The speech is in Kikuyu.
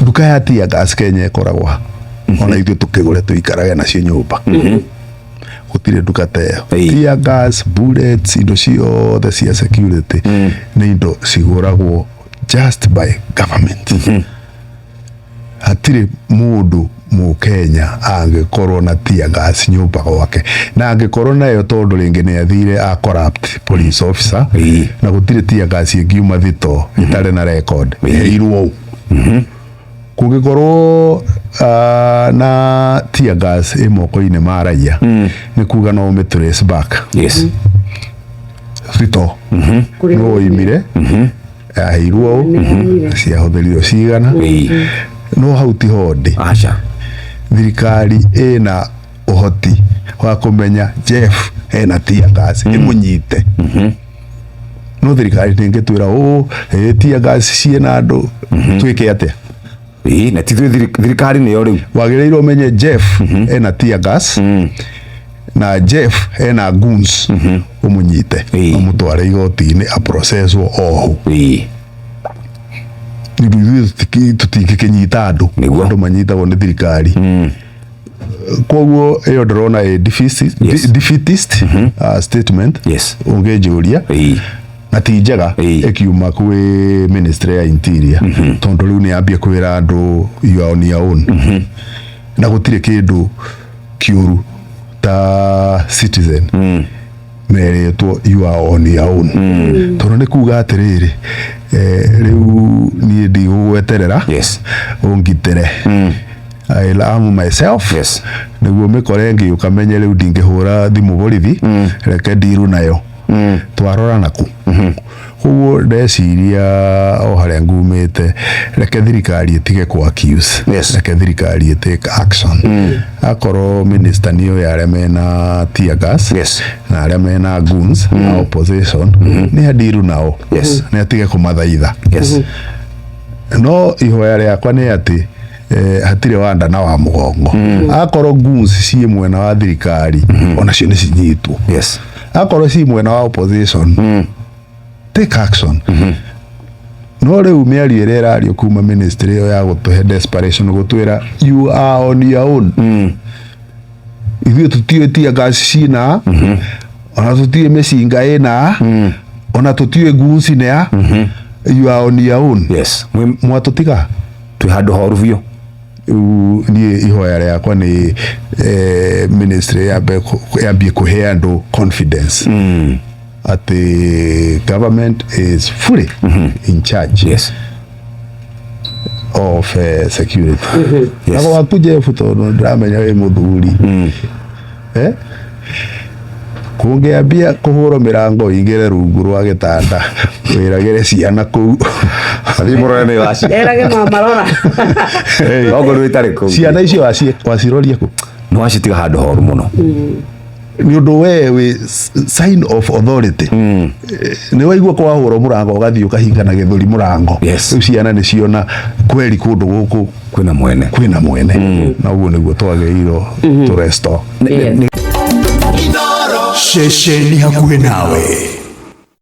Nduka ya tear gas Kenya ĩkoragwo ha? Ona ithuĩ tũkĩgũre tũikarage nacio nyũmba, gũtirĩ nduka ta ĩyo. Tear gas, bullets, indo ciothe cia security nĩ indo cigũragwo just by government. Hatirĩ mũndũ Mũkenya angĩkorwo na tear gas nyũmba gwake, na angĩkorwo nayo tondũ rĩngĩ nĩ athire a corrupt police officer. Na gũtirĩ tear gas ĩngiuma thito ĩtarĩ na record ĩheirwo ũ. Kũngĩkorwo na tear gas ĩ moko-inĩ ma raia, nĩ kuga no ũmĩ trace back thito Kũrĩa nĩ woimire, yaheirwo ũ, Nĩ ciahũthĩrirwo cigana. No hau tiho ndĩ. Aca. Thirikari ĩna ũhoti wa kũmenya Jeff ena tear gas, ĩmũnyite. No thirikari ndĩngĩtwĩra ũ ĩ tear gas ciĩna andũ, twĩke atĩa? Na ti ithuĩ, thirikari nĩyo rĩu. Wagĩrĩirwo ũmenye Jeff ena tear gas na Jeff ena guns, ũmũnyite, ũmũtware igoti-inĩ, aprocesswo oho. Nĩ ithuĩ tũtingĩkĩnyita andũ. Andũ manyitagwo nĩ thirikari. Koguo ĩyo ndĩrona ĩ defeatist statement ũngĩnjũria, na ti njega ĩkiuma kwĩ ministry ya interior, tondũ rĩu nĩ yambia kwĩra andũ, "You are on your own." Na gũtirĩ kĩndũ kĩũru ta citizen merĩtwo, "You are on your own," tondũ nĩ kuga atĩrĩrĩ, rĩu niĩ ndigũgweterera ũngitĩre. I'll arm myself nĩguo mĩkore ngĩũka menye rĩu ndingĩhũra thimũ borithi, reke ndiru nayo twarora naku. Koguo ndeciria o harĩa ngumĩte, reke thirikari ĩtige ku accuse. Reke thirikari ĩ take action. Akorwo minister nĩ oĩ arĩa mena tear gas na arĩa mena guns na opposition, nĩ andiru nao, nĩ atige kũmathaitha. No ihoya rĩakwa nĩ atĩ hatirĩ wa nda na wa mũgongo. Akorwo goons ciĩ mwena wa thirikari, onacio nĩ cinyitwo. Akorwo ci mwena wa opposition, take action. No rĩu mĩario ĩrĩa ĩrario kuma ministry ĩyo ya gũtũhe desperation, gũtwĩra, "You are on your own," ithuĩ tũtiũĩ tear gas cina, ona tũtiũĩ mĩcinga ĩna, ona tũtiũĩ guns nĩa. You are on your own. Mwatũtiga Twĩ handũ horu biũ. Rĩu niĩ ihoya rĩakwa nĩ ministry yambie kũhe andũ confidence atĩ government is fully in charge of security. Na gwaku Jeff, tondũ ndĩramenya wĩ mũthuri, kũngĩambia kũhũrwo mĩrango, ũingĩre rungu rwa gĩtanda, wĩragĩre ciana kũu. Athiĩ mũrore nĩ waci. Erage mama rora. Okorwo ĩtarĩ kũu. Ciana icio waciroria kũ? Nĩ wacitiga handũ horu mũno. Nĩ ũndũ we wĩ sign of authority. Nĩ waigua kwahũrwo mũrango, ũgathiĩ ũkahinga na gĩthũri mũrango. Rĩu ciana nĩ ciona kweri kũndũ gũkũ kwĩna mwene. Kwĩna mwene, na ũguo nĩguo twagĩrĩirwo tũ restore. Yes. Ceceni hakuhĩ nawe.